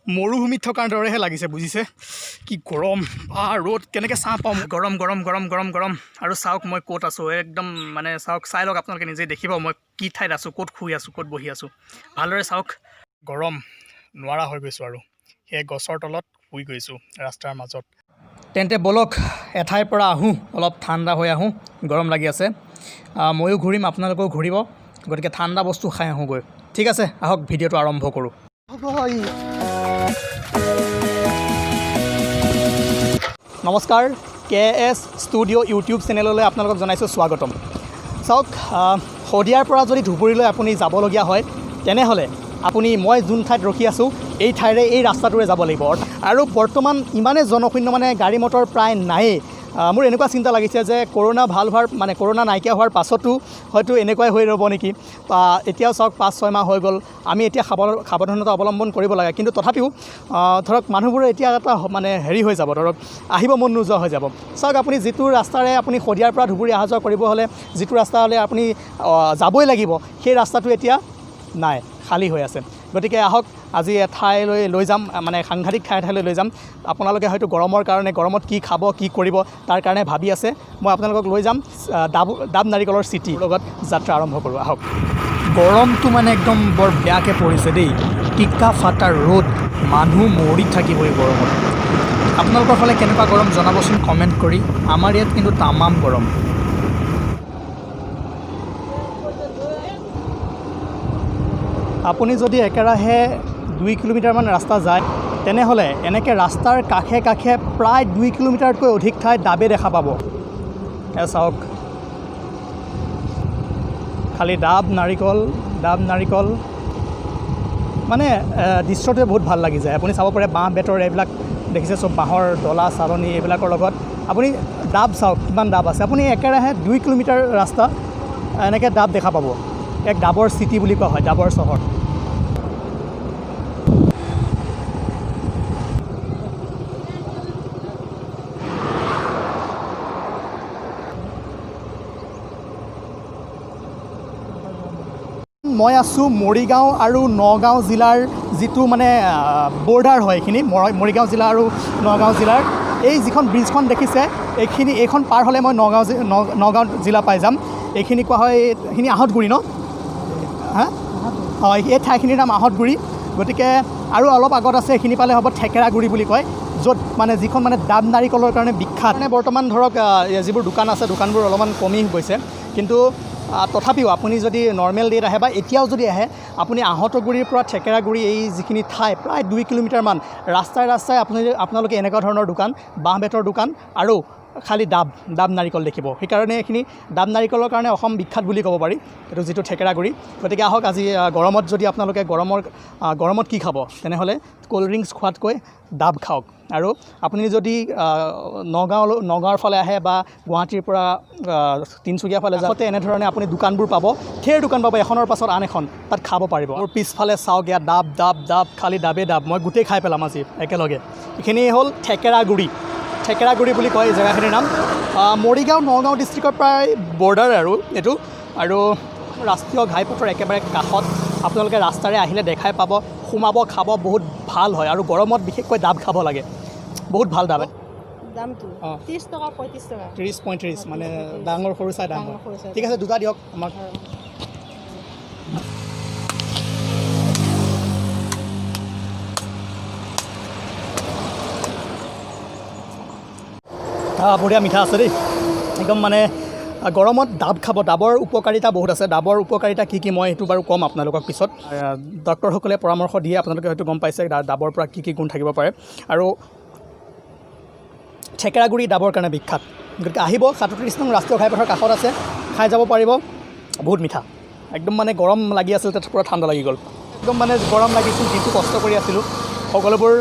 মৰুভূমিত থকাৰ দৰেহে লাগিছে, বুজিছে? কি গৰম ৰ'দ, কেনেকৈ ছাঁ পাম? গৰম গৰম গৰম গৰম গৰম। আৰু চাওক মই ক'ত আছোঁ, একদম মানে চাওক, চাই লওক আপোনালোকে নিজেই দেখিব মই কি ঠাইত আছোঁ, ক'ত শুই আছোঁ, ক'ত বহি আছোঁ, ভালদৰে চাওক। গৰম নোৱাৰা হৈ গৈছোঁ আৰু সেই গছৰ তলত শুই গৈছোঁ ৰাস্তাৰ মাজত। তেন্তে ব'লক এঠাইৰ পৰা আহোঁ, অলপ ঠাণ্ডা হৈ আহোঁ, গৰম লাগি আছে। ময়ো ঘূৰিম, আপোনালোকেও ঘূৰিব, গতিকে ঠাণ্ডা বস্তু খাই আহোঁগৈ। ঠিক আছে, আহক ভিডিঅ'টো আৰম্ভ কৰোঁ। নমস্কাৰ, কে এছ ষ্টুডিঅ' ইউটিউব চেনেললৈ আপোনালোকক জনাইছোঁ স্বাগতম। চাওক, শদিয়াৰ পৰা যদি ধুবুৰীলৈ আপুনি যাবলগীয়া হয়, তেনেহ'লে আপুনি মই যোন ঠাইত ৰখি আছোঁ এই ঠাইৰে, এই ৰাস্তাটোৰে যাব লাগিব। আৰু বৰ্তমান ইমানেই জনশূন্য, মানে গাড়ী মটৰ প্ৰায় নায়েই। মোৰ এনেকুৱা চিন্তা লাগিছে যে কৰোণা ভাল হোৱাৰ, মানে কৰোণা নাইকিয়া হোৱাৰ পাছতো হয়তো এনেকুৱাই হৈ ৰ'ব নেকি। এতিয়াও চাওক 5-6 মাহ হৈ গ'ল, আমি এতিয়া সাৱধানতা অৱলম্বন কৰিব লাগে, কিন্তু তথাপিও ধৰক মানুহবোৰে এতিয়া এটা মানে হেৰি হৈ যাব, ধৰক আহিব মন নোযোৱা হৈ যাব। চাওক, আপুনি যিটো ৰাস্তাৰে আপুনি শদিয়াৰ পৰা ধুবুৰী অহা যোৱা কৰিব হ'লে, যিটো ৰাস্তা হ'লে আপুনি যাবই লাগিব, সেই ৰাস্তাটো এতিয়া নাই, খালী হৈ আছে। গতিকে আহক আজি এঠাইলৈ লৈ যাম, মানে সাংঘাতিক ঠাই এঠাইলৈ লৈ যাম। আপোনালোকে হয়তো গৰমৰ কাৰণে, গৰমত কি খাব কি কৰিব তাৰ কাৰণে ভাবি আছে। মই আপোনালোকক লৈ যাম ডাব ডাব নাৰিকলৰ চিটিৰ লগত যাত্ৰা আৰম্ভ কৰোঁ আহক। গৰমটো মানে একদম বৰ বেয়াকৈ পৰিছে দেই, টিকা ফাটা ৰ'দ, মানুহ মৰি থাকিব এই গৰমত। আপোনালোকৰ ফালে কেনেকুৱা গৰম জনাবচোন কমেণ্ট কৰি। আমাৰ ইয়াত কিন্তু তামাম গৰম। আপুনি যদি একেৰাহে 2 কিলোমিটাৰমান ৰাস্তা যায়, তেনেহ'লে এনেকৈ ৰাস্তাৰ কাষে কাষে প্ৰায় 2 কিলোমিটাৰতকৈ অধিক ঠাই ডাবে দেখা পাব। এয়া চাওক, খালী ডাব নাৰিকল, ডাব নাৰিকল, মানে দৃশ্যটোৱে বহুত ভাল লাগি যায়। আপুনি চাব পাৰে বাঁহ বেতৰ এইবিলাক দেখিছে, চব বাঁহৰ ডলা চালনী, এইবিলাকৰ লগত আপুনি ডাব চাওক কিমান ডাব আছে। আপুনি একেৰাহে 2 কিলোমিটাৰ ৰাস্তা এনেকৈ ডাব দেখা পাব। এক ডাবৰ চিটি বুলি কোৱা হয়, ডাবৰ চহৰ। মই আছোঁ মৰিগাঁও আৰু নগাঁও জিলাৰ যিটো মানে বৰ্ডাৰ হয়, এইখিনি মৰিগাঁও জিলা আৰু নগাঁও জিলাৰ এই যিখন ব্ৰিজখন দেখিছে, এইখিনি, এইখন পাৰ হ'লে মই নগাঁও জিলা পাই যাম। এইখিনি কোৱা হয়, এইখিনি আহঁতগুৰি ন? হা, হয়, এই ঠাইখিনিৰ নাম আহঁতগুৰি। গতিকে আৰু অলপ আগত আছে, এইখিনি পালে হ'ব থেকেৰাগুৰি বুলি কয়, য'ত মানে যিখন মানে ডাব নাৰিকলৰ কাৰণে বিখ্যাত। মানে বৰ্তমান ধৰক যিবোৰ দোকান আছে, দোকানবোৰ অলপমান কমি গৈছে, কিন্তু তথাপিও আপুনি যদি নৰ্মেল ডে'ত আহে বা এতিয়াও যদি আহে, আপুনি আহঁতগুৰিৰ পৰা থেকেৰাগুৰি এই যিখিনি ঠাই প্ৰায় 2 কিলোমিটাৰমান ৰাস্তাই ৰাস্তাই আপোনালোকে এনেকুৱা ধৰণৰ দোকান, বাঁহ বেতৰ দোকান আৰু খালী ডাব ডাব নাৰিকল দেখিব। সেইকাৰণে এইখিনি ডাব নাৰিকলৰ কাৰণে অসম বিখ্যাত বুলি ক'ব পাৰি, এইটো যিটো থেকেৰাগুৰি। গতিকে আহক আজি গৰমত যদি আপোনালোকে গৰমত কি খাব, তেনেহ'লে ক'ল্ড ড্ৰিংকছ খোৱাতকৈ ডাব খাওক। আৰু আপুনি যদি নগাঁৱৰ ফালে আহে বা গুৱাহাটীৰ পৰা তিনিচুকীয়া ফালে যাওঁতে এনেধৰণে আপুনি দোকানবোৰ পাব, ঢেৰ দোকান পাব, এখনৰ পাছত আন এখন, তাত খাব পাৰিব। মোৰ পিছফালে চাওক, ইয়াত ডাব ডাব ডাব, খালী ডাবেই ডাব, মই গোটেই খাই পেলাম আজি একেলগে। এইখিনি হ'ল থেকেৰাগুৰি, থেকেৰাগুৰি বুলি কয় এই জেগাখিনিৰ নাম। মৰিগাঁও নগাঁও ডিষ্ট্ৰিক্টৰ প্ৰায় বৰ্ডাৰ আৰু এইটো, আৰু ৰাষ্ট্ৰীয় ঘাইপথৰ একেবাৰে কাষত। আপোনালোকে ৰাস্তাৰে আহিলে দেখাই পাব, সোমাব, খাব, বহুত ভাল হয়। আৰু গৰমত বিশেষকৈ ডাব খাব লাগে, বহুত ভাল ডাব। দামটো 30 টকা, 35 টকা। 30 35, মানে ডাঙৰ সৰু চাই দাম হয়। ডাঙৰ সৰু চাই। ঠিক আছে, দুটা দিয়ক আমাক। বঢ়িয়া মিঠা আছে দেই একদম। মানে গৰমত ডাব খাব, ডাবৰ উপকাৰিতা বহুত আছে। ডাবৰ উপকাৰিতা কি কি মই সেইটো বাৰু ক'ম আপোনালোকক পিছত। ডক্টৰসকলে পৰামৰ্শ দিয়ে, আপোনালোকে হয়তো গম পাইছে ডাবৰ পৰা কি কি গুণ থাকিব পাৰে। আৰু থেকেৰাগুৰি ডাবৰ কাৰণে বিখ্যাত, গতিকে আহিব, 37 নং ৰাষ্ট্ৰীয় ঘাইপথৰ কাষত আছে, খাই যাব পাৰিব। বহুত মিঠা একদম, মানে গৰম লাগি আছিল তাত পূৰা ঠাণ্ডা লাগি গ'ল একদম। মানে গৰম লাগিছিল, দিনটো কষ্ট কৰি আছিলোঁ, সকলোবোৰ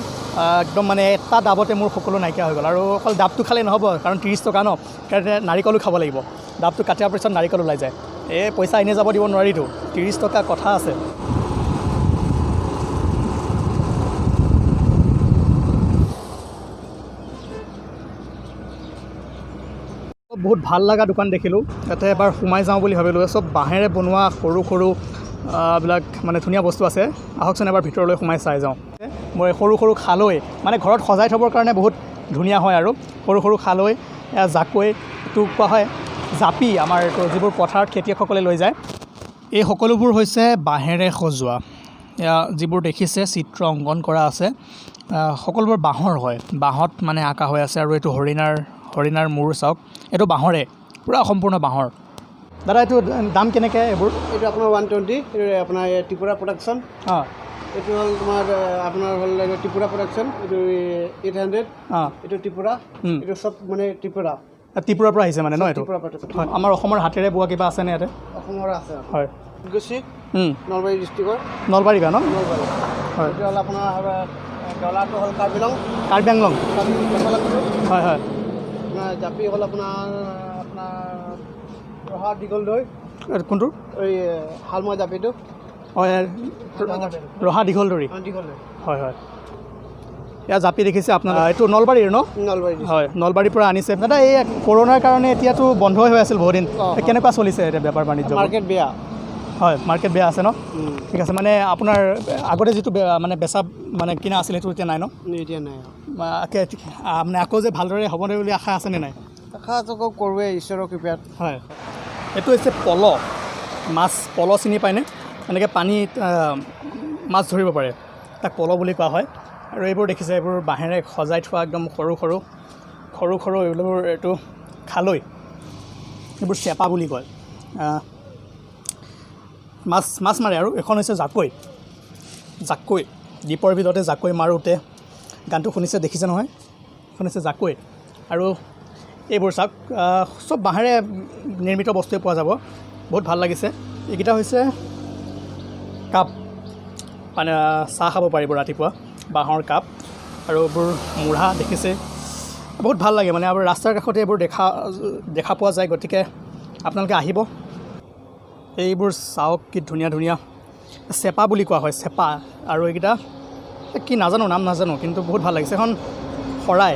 একদম মানে এটা ডাবতে মোৰ সকলো নাইকিয়া হৈ গ'ল। আৰু অকল ডাবটো খালে নহ'ব, কাৰণ 30 টকা ন, কাৰণে নাৰিকলো খাব লাগিব। ডাবটো কাটাৰ পিছত নাৰিকল ওলাই যায়, এই পইচা এনেই যাব দিব নোৱাৰিতো, 30 টকা কথা আছে। বহুত ভাল লগা দোকান দেখিলোঁ, তাতে এবাৰ সোমাই যাওঁ বুলি ভাবিলোঁ। চব বাঁহেৰে বনোৱা সৰু সৰু বিলাক মানে ধুনীয়া বস্তু আছে। আহকচোন এবাৰ ভিতৰলৈ সোমাই চাই যাওঁ। মই সৰু সৰু খালৈ, মানে ঘৰত সজাই থ'বৰ কাৰণে বহুত ধুনীয়া হয়। আৰু সৰু সৰু খালৈ, এয়া জাকৈ, এইটো কোৱা হয় জাপি, আমাৰ এইটো যিবোৰ পথাৰত খেতিয়কসকলে লৈ যায়। এই সকলোবোৰ হৈছে বাঁহেৰে সজোৱা। এয়া যিবোৰ দেখিছে চিত্ৰ অংকন কৰা আছে, সকলোবোৰ বাঁহৰ হয়, বাঁহত মানে আঁকা হৈ আছে। আৰু এইটো হৰিণাৰ মূৰ চাওক, এইটো বাঁহৰে, পূৰা সম্পূৰ্ণ বাঁহৰ। দাদা, এইটো দাম কেনেকৈ এইবোৰ? এইটো আপোনাৰ 120। এইটো আপোনাৰ ত্ৰিপুৰা প্ৰডাকশ্যন। এইটো হ'ল তোমাৰ আপোনাৰ হ'ল এইটো ত্ৰিপুৰা প্ৰডাকশ্যন, এইটো 800। এইটো ত্ৰিপুৰা। এইটো চব মানে ত্ৰিপুৰা। ত্ৰিপুৰাৰ পৰা আহিছে মানে ন এইটো? ত্ৰিপুৰা প্ৰডাকশ্যন। হয়। আমাৰ অসমৰ হাতেৰে বোৱা কিবা আছেনে ইয়াতে? অসমৰ আছে। গুচি নলবাৰী ডিষ্ট্ৰিক্টৰ। নলবাৰী ন? নলবাৰী। হয়। এইটো হ'ল আপোনাৰ ডলাৰটো হ'ল কাৰ্বি আংলং। কাৰ্বি আংলং। কাৰ্বি আংলংটো। হয় হয়। আপোনাৰ জাপি হ'ল আপোনাৰ আপোনাৰ ৰহা দীঘল দৈ। এইটো কোনটো? এই শালমৰা জাপিটো। হয়, ৰহা দীঘলদৰি। অঁ, দীঘল দৈ। হয় হয়। ইয়াৰ জাপি দেখিছে আপোনাৰ, এইটো নলবাৰীৰ ন? নলবাৰী district। হয়, নলবাৰীৰ পৰা আনিছে। দাদা, এই কৰোণাৰ কাৰণে এতিয়াতো বন্ধই হৈ আছিল বহুদিন। অঁ। কেনেকুৱা চলিছে এতিয়া বেপাৰ বাণিজ্য? মাৰ্কেট বেয়া। হয়, মাৰ্কেট বেয়া আছে ন? ঠিক আছে, মানে আপোনাৰ আগতে যিটো মানে বেচা মানে কিনা আছিল সেইটো এতিয়া নাই ন? এতিয়া নাই। মানে আকৌ যে ভালদৰে হ'বনে বুলি আশা আছেনে নাই? আশা আকৌ কৰোঁৱে ঈশ্বৰৰ কৃপাত। হয়। এইটো হৈছে পল, মাছ পল চিনি পায়নে? এনেকৈ পানীত মাছ ধৰিব পাৰে, তাক পল বুলি কোৱা হয়। আৰু এইবোৰ দেখিছে, এইবোৰ বাঁহেৰে সজাই থোৱা একদম সৰু সৰু সৰু সৰু এইবোৰ, এইটো খালৈ, এইবোৰ চেপা বুলি কয়। মাছ মাৰে। আৰু এইখন হৈছে জাকৈ, জাকৈ দ্বীপৰ ভিতৰতে জাকৈ মাৰোঁতে গানটো শুনিছে, দেখিছে নহয়? এইখন হৈছে জাকৈ। আৰু এইবোৰ চাওক, চব বাঁহেৰে নিৰ্মিত বস্তুৱে পোৱা যাব, বহুত ভাল লাগিছে। এইকেইটা হৈছে কাপ, মানে চাহ খাব পাৰিব ৰাতিপুৱা, বাঁহৰ কাপ। আৰু এইবোৰ মূঢ়া দেখিছে, বহুত ভাল লাগে মানে। আৰু ৰাস্তাৰ কাষতে এইবোৰ দেখা পোৱা যায়, গতিকে আপোনালোকে আহিব। এইবোৰ চাওক কি ধুনীয়া ধুনীয়া চেপা বুলি কোৱা হয়, চেপা। আৰু এইকেইটা কি নাজানো, নাম নাজানো, কিন্তু বহুত ভাল লাগিছে। এখন শৰাই,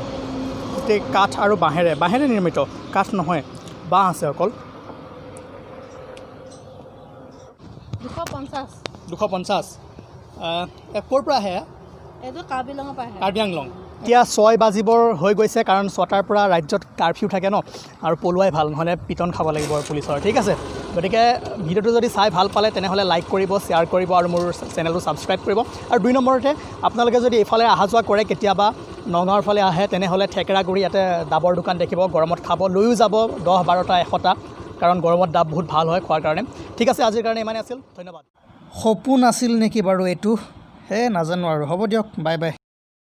গোটেই কাঠ আৰু বাঁহেৰে নিৰ্মিত, কাঠ নহয় বাঁহ আছে অকল। 250। 250। ক'ৰ পৰা আহে? এইটো কাৰ্বি আংলঙৰ পৰা আহে। কাৰ্বি আংলং। এতিয়া 6 বাজিবৰ হৈ গৈছে, কাৰণ 6টাৰ পৰা ৰাজ্যত কাৰফিউ থাকে ন, আৰু পলোৱাই ভাল, নহ'লে পিটন খাব লাগিব আৰু পুলিচৰ। ঠিক আছে, গতিকে ভিডিঅ'টো যদি চাই ভাল পালে তেনেহ'লে লাইক কৰিব, শ্বেয়াৰ কৰিব আৰু মোৰ চেনেলটো ছাবস্ক্ৰাইব কৰিব। আৰু 2 নম্বৰতে আপোনালোকে যদি এইফালে অহা যোৱা কৰে, কেতিয়াবা নগাঁৱৰ ফালে আহে, তেনেহ'লে থেকেৰাগুৰি ইয়াতে ডাবৰ দোকান দেখিব, গৰমত খাব, লৈও যাব 10 12টা 100টা, কাৰণ গৰমত ডাব বহুত ভাল হয় খোৱাৰ কাৰণে। ঠিক আছে, আজিৰ কাৰণে ইমানেই আছিল, ধন্যবাদ। সপোন আছিল নেকি বাৰু এইটো? হে নাজানো আৰু, হ'ব দিয়ক, বাই বাই।